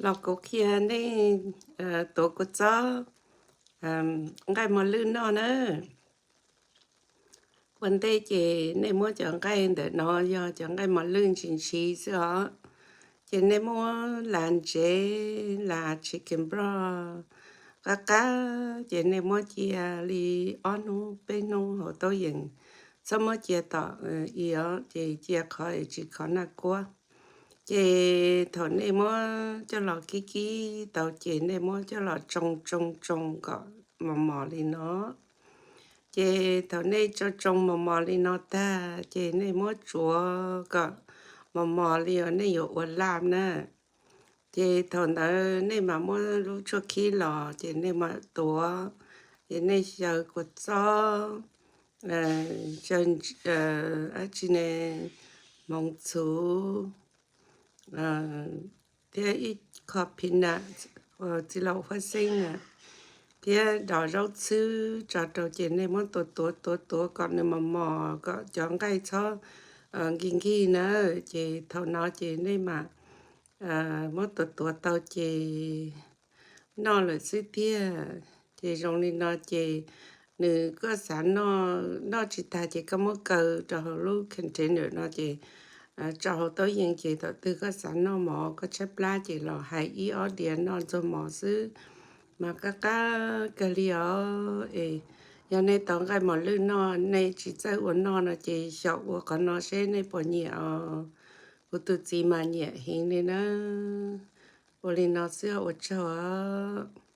Los kuv qhia nej tuav kua txob nqaij mos lwj noj na. Ua ntej ces nej muab cov nqaij ntawm no yog cov nqaij mos lwj ntshis ntshis xwb os. Ces nej muab las ntsev, las chicken broth qab qab, ces nej muab cia li ob hnub peb hnub hauv taub yees, txhob muab cia tom i os, ces cia qhov tsis khov naj kuab. Ces thaum nej muab coj los kib kib tau ces nej muab coj los tsoo tsoo tsoo kom mos mos li no. Ces thaum nej tsoo tsoo mos mos li no tag ces nej muab tsuav kom mos mos li uas nej yuav ua laj na. Ces thaum ntawd nej mam muab lub tshuaj khib los ces nej mam tuav, ces nej xyaw kua txob, xyaw dab tsi ne, hmoov txhuv, thiab ib qho peanut, txiv laum huab xeeb na, thiab dov zaub txhwb tso rau ces nej muab tuav tuav tuav tuav kom nws mos mos kom cov nqaij txhob nkig nkig na. Ces thaum no ces nej mam muab tuav tuav tau ces noj lawm xwb tiag. Ces zoo li no ces nws koj xav noj, noj tsis tag ces koj muab kaw rau hauv lub container no ces tso hauv taub yees ces thaum twg koj xav noj mov koj tshaib plab ces los hais ib ob diav noj ntxuag mov xwb mas qab qab kawg li os. Es yog nej tau nqaij mos lwj noj nej tsis txawj ua noj no ces xyaum ua qhov no seb nej puas nyiam os. Kuv tus txiv mas nyiam heev li na. Ua li no xwb ua tsaug os.